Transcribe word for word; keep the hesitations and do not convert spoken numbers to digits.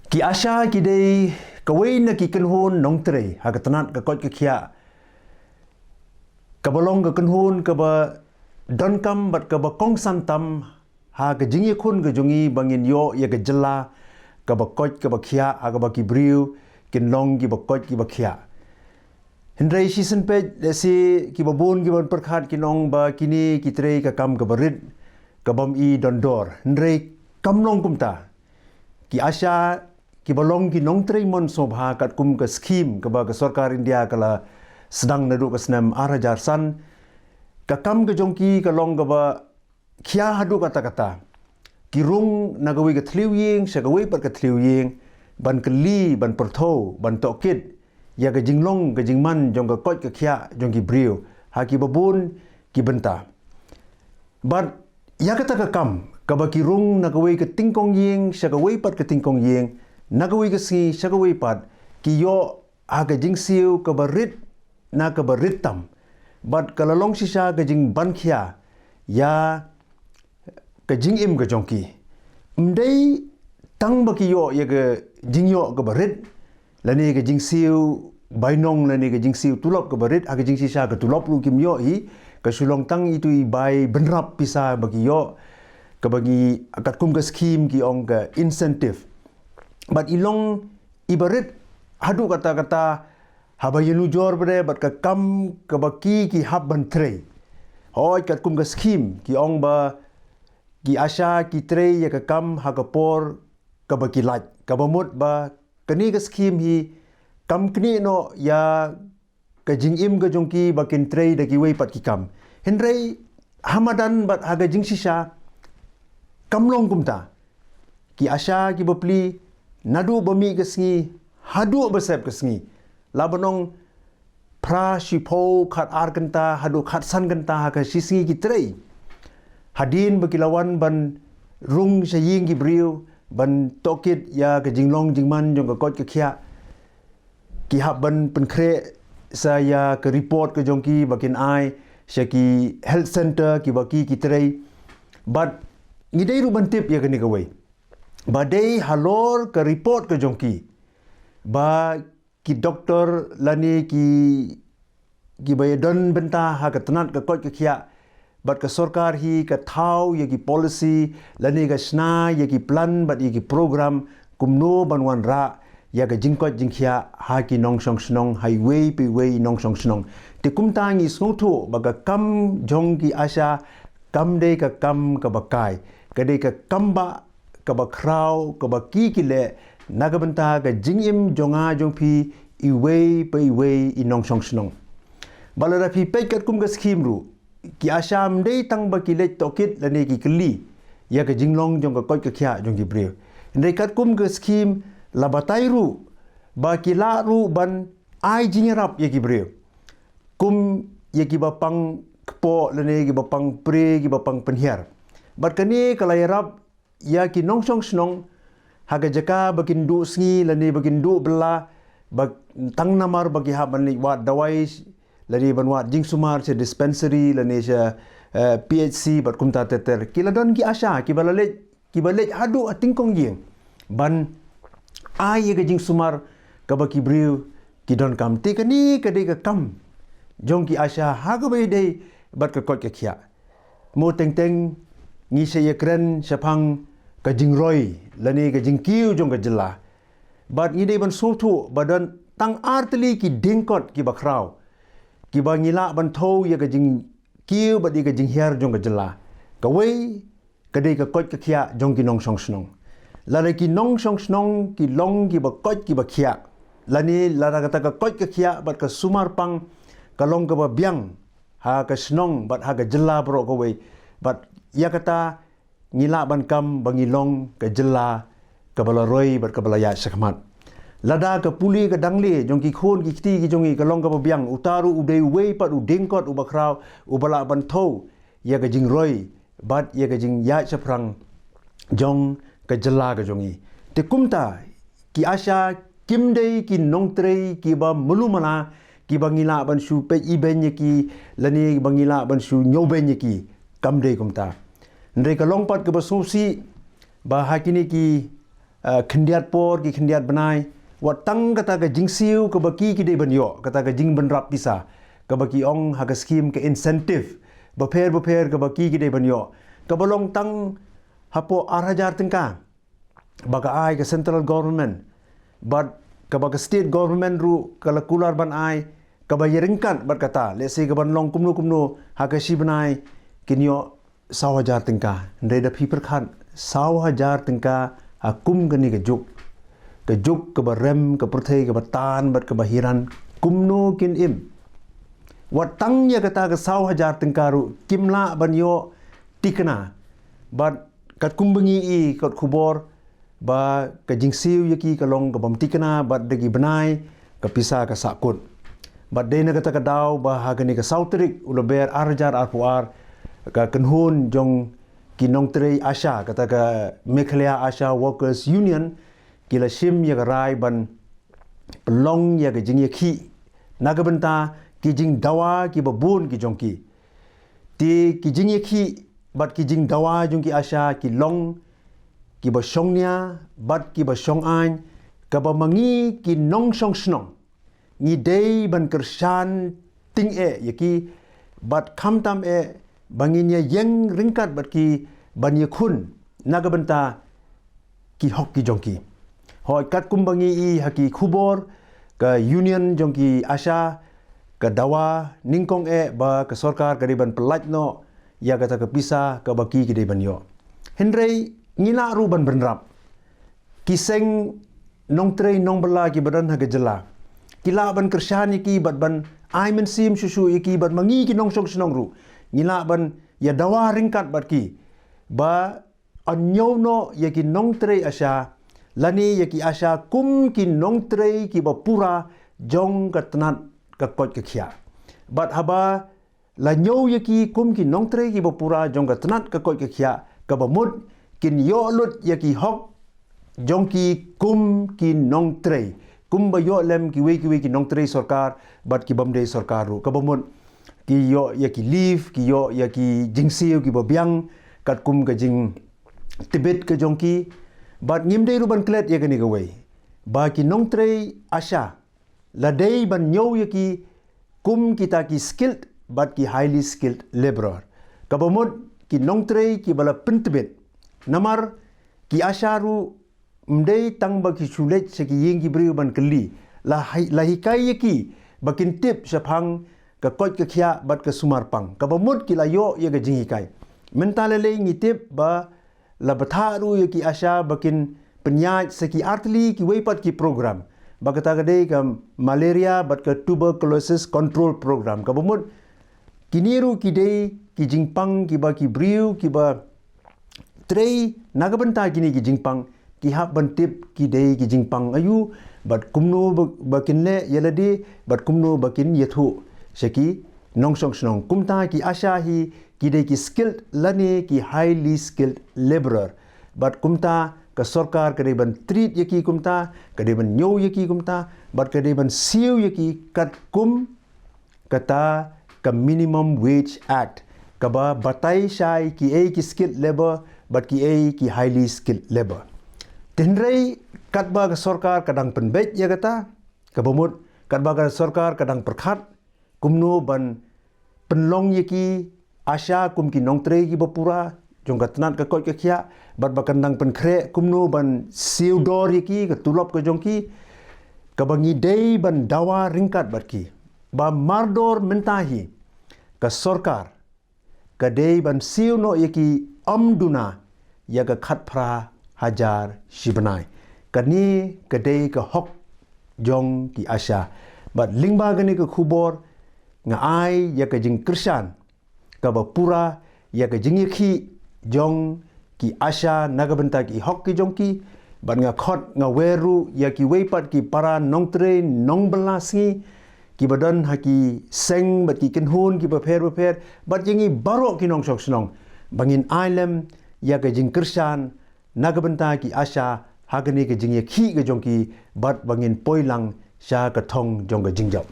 Ki ASHA ki dei kawei na ki kynhun nongtrei ha ka tnat ka koit ka khiah, kaba long ka kynhun kaba donkam bad kaba kongsan tam ha ka jingïakhun ka jong ngi ba ngin ïoh ïa ka jylla kaba koit kaba khiah, ha kaba ki briew kin long kiba koit kiba khiah. Hynrei shisien peit, lehse kiba bun kiban pyrkhat kin ong ba kine ki trei ka kam kaba rit, kabym i don dor. Hynrei kam long kumta. Ki ASHA kiba long ki nongtrei mon sngewbha katkum ka skhim kaba ka sorkar India ka la sdang naduh ka snem ar hajar san, ka kam ka jong ki ka long kaba khia haduh katta katta. Ki rung na kawei ka thliew ïing sha kawei pat ka thliew ïing, ban kylli, ban pyrthew, ban tohkit ïa ka jinglong ka jingman jong ka koit ka khiah jong ki briew ha kiba bun ki bynta. Bad ïa kata ka kam kaba ki rung na kawei ka tyngkong ïing sha kawei pat ka tyngkong ïing, na kawei ka sngi sha kawei pat, ki ïoh ha ka jingsiew kaba rit na kaba rit tam. Bad ka la long shisha ka jingbankhia ïa ka jingim ka jong ki. Ym dei tang ba ki ïoh ïa ka jingïoh kaba rit, lane ka jingsiew bainong, lane ka jingsiew tulop kaba rit, ha ka jingshisha ka tulop ruh kim ïoh hi, ka shu long tang itu i bai bynrap pisa ba ki ïoh, kaba ngi katkum ka skhim ki ong ka incentive. Bad i long iba rit haduh katta katta haba ïanujor bad, bad ka kam kaba ki ki hap ban trei. Hooid, katkum ka skhim ki ong ba ki ASHA ki trei ïa ka kam ha ka por kaba ki lait, kaba mut ba kane ka skhim hi kam knieh noh ïa ka jingim ka jong ki ba kin trei da kiwei pat ki kam. Hynrei ha madan bad ha ka jingshisha kam long kumta. Ki ASHA kiba plie, naduh ba mih ka sngi haduh ba sep ka sngi, la ban ong phra, shiphew, khat ar kynta haduh khat san kynta ha ka shi sngi ki trei. Hadien ba ki la wan ban rung sha ïing ki briew, ban tohkit ïa ka jinglong jingman jong ka koit ka khiah, ki hap ban pynkhreh sa ïa ka report ka jong ki ba kin ai sha ki health center kiba ki ki trei. Bad ngi dei ruh ban tip ïa kane kawei, ba dei halor ka report ka jong ki ba ki doktor lane ki, kiba ïadon bynta ha ka tnat ka koit ka khiah bad ka sorkar hi ka thaw ïa ki policy lane ka shna ïa ki plan bad ïa ki program kumno ban wanrah ïa ka jingkoit jingkhiah ha ki nongshong shnong, ha iwei pa iwei i nongshong shnong. Te kumta ngi sngewthuh ba ka kam jong ki ASHA kam dei ka kam kaba kai, ka dei ka kam ba kaba khraw kaba ki ki leh na ka bynta ka jingim jong nga jong phi, iwei pa iwei i nongshong shnong. Bad lada phi peit katkum ka skhim ruh, ki ASHA ym dei tang ba ki leit tohkit lane ki kylli ïa ka jinglong jong ka koit ka khiah jong ki briew. Hynrei katkum ka skhim la batai ruh ba ki lah ruh ban ai jingïarap ïa ki briew, kum ïa kiba pang kpoh lane kiba pang pre, kiba pang pynhiar. Bad kane ka la ïarap ïa ki nongshong shnong ha ka jaka ba kin duh sngi lane ba kin duh bylla, ba tang namar ba ki hap ban leit wad dawai lane ban wad jingsumar sha dispensary lane sha, eh, P H C bad kumta ter ter. Ki la don ki ASHA kiba la leit, kiba leit haduh ha tyngkong ïing ban ai ïa ka jingsumar kaba ki briew ki donkam. Te kane ka dei ka kam jong ki ASHA ha kaba ïadei bad ka koit ka khiah. Mo teng teng ngi sa ïakren shaphang ka jingroi lane ka jingkiew jong ka jylla. Bad ngi dei ban sngewthuh ba don tang ar tylli ki diengkot kiba khraw kiba ngi lah ban thew ïa ka jingkiew bad ïa ka jinghiar jong ka jylla. Kawei ka dei ka koit ka khiah jong ki nongshong shnong. Lada ki nongshong shnong ki long kiba koit kiba khiah, lane lada kata ka koit ka khiah bad ka sumar pang ka long kaba biang ha ka shnong bad ha ka jylla baroh kawei, bad ïa kata ngi lah ban kam ba ngi long ka jylla kaba la roi bad kaba la ïaid shakhmat. Lada ka pule ka dangle jong ki khun ki kti ki jong ngi ka long kaba biang, uta ruh u dei uwei pat u diengkot uba khraw uba lah ban thew ïa ka jingroi bad ïa ka jingïaid shaphrang jong ka jylla ka jong ngi. Te kumta ki ASHA kim dei ki nongtrei kiba malu mala, kiba ngi lah ban shu peit ibeiñ ïa ki lane ba ngi lah ban shu ñiewbeiñ ïa ki. Kam dei kumta. Hynrei ka long pat kaba sngewsih ba ha kine ki uh, khyndiat por ki khyndiat bnai, wat tang kata ka jingsiew kaba ki ki dei ban ïoh, kata ka jingbynrap pisa kaba ki ong ha ka skim ka incentive bapher bapher kaba ki ki dei ban ïoh, kaba long tang hapoh ar hajar tyngka ba ka ai ka central government, bad kaba ka state government ruh ka la kular ban ai, kaba ïaryngkat bad kata, let's say, kaban long kumno kumno ha ka shi bnai kin ïoh saw hajar tyngka. Hynrei da phi pyrkhat, saw hajar tyngka ha kum kane ka juk, ka juk kaba rem, ka pyrthei kaba tan bad kaba hiran, kumno kin im? Wat tang ïa kata ka saw hajar tyngka ruh kim lah ban ïoh tikna. Bad katkum ba ngi i kot khubor, ba ka jingsiew ïa ki ka long kabym tikna, bad da ki bnai ka pisa ka sahkut. Bad dei na kata ka daw ba ha kane ka saw tarik u Lber ar hajar arphew ar, ka kynhun jong ki nongtrei ASHA, kata ka Meghalaya ASHA Workers Union, ki la shim ïa ka rai ban pynlong ïa ka jingïakhih na ka bynta ki jingdawa kiba bun ki jong ki. Te ki jingïakhih bad ki jingdawa jong ki ASHA ki long kiba shongnia bad kiba shongaiñ, kaba ma ngi ki nongshong shnong ngi dei ban kyrshan tyngeh ïa ki, bad khamtam eh ba ngin ïa ïeng ryngkat bad ki ban ïakhun na ka bynta ki hok ki jong ki. Hooid, katkum ba ngi i ha ki khubor, ka union jong ki ASHA ka dawa nyngkong eh ba ka sorkar ka dei ban pyllait noh ïa kata ka pisa kaba ki ki dei ban ïoh. Hynrei ngi lah ruh ban bynrap, ki seng nongtrei nongbylla kiba don ha ka jylla, ki lah ban kyrshan ïa ki bad ban ai mynsiem shuh shuh ïa ki, bad ma ngi ki nongshong shnong ruh ngi lah ban ïa dawa ryngkat bad ki ba yn ñiew noh ïa ki nongtrei ASHA lane ïa ki ASHA kum ki nongtrei kiba pura jong ka tnat ka koit ka khiah. Bad haba la ñiew ïa ki kum ki nongtrei kiba pura jong ka tnat ka koit ka khiah, kaba mut kin ïoh lut ïa ki hok jong ki kum ki nongtrei, kumba ïoh lem kiwei kiwei ki nongtrei sorkar bad kibym dei sorkar ruh, kaba mut ki ïoh ïa ki leave, ki ïoh ïa ki jingsiew kiba biang katkum ka jingtbit ka jong ki. Bad ngim dei ruh ban klet ïa kane kawei, ba ki nongtrei ASHA la dei ban ñiew ïa ki kum kita ki skilled bad ki highly skilled laborer, kaba mut ki nongtrei kiba la pyntbit. Namar ki ASHA ruh ym dei tang ba ki shu leit sha ki ïing ki briew ban kylli, la hi-, la hikai ïa ki ba kin tip shaphang ka koit ka khiah bad ka sumar pang, kaba mut ki la ïoh ïa ka jinghikai. Mynta lei lei ngi tip ba la bthah ruh ïa ki ASHA ba kin pynïaid sa ki artylli kiwei pat ki program, ba kata ka dei ka malaria bad ka tuberculosis control program, kaba mut kine ruh ki dei ki jingpang kiba ki briew kiba trei na ka bynta kine ki jingpang ki hap ban tip ki dei ki jingpang aïu, bad kumno ba, ba kin leh ïa lade, bad kumno ba kin ïathuh sha ki nongshong shnong. Kumta ki ASHA hi ki dei ki skilled lane ki highly skilled laborer, bad kumta ka sorkar ka dei ban treat ïa ki kumta, ka dei ban ñiew ïa ki kumta, bad ka dei ban siew ïa ki katkum kata ka Minimum Wage Act, kaba batai shai kiei ki skilled labour bad kiei ki highly skilled labour. Hynrei katba ka sorkar ka dang pynbeit ïa kata, kaba mut katba ka sorkar ka dang pyrkhat kumno ban pynlong ïa ki ASHA kum ki nongtrei kiba pura jong ka tnat ka koit ka khiah, bad ba kan dang pynkhreh kumno ban siew dor ïa ki, ka tulop ka jong ki, kaba ngi dei ban dawa ryngkat bad ki ba mardor mynta hi ka sorkar ka dei ban siew noh ïa ki ym duna ïa ka khatphra hajar shi bnai. Kane ka dei ka hok jong ki ASHA. Bad lyngba kane ka khubor nga ai ïa ka jingkyrshan kaba pura ïa ka jingïakhih jong ki ASHA na ka bynta ki hok ki jong ki. Bad nga khot nga wer ruh ïa kiwei pat ki para nongtrei nongbylla sngi kiba don ha ki seng bad ki kynhun kiba pher bapher, bad ïa ngi baroh ki nongshong shnong, ba ngin ai lem ïa ka jingkyrshan na ka bynta ki ASHA ha kane ka jingïakhih ka jong ki, bad ba ngin poi lang sha ka thong jong ka jingjop.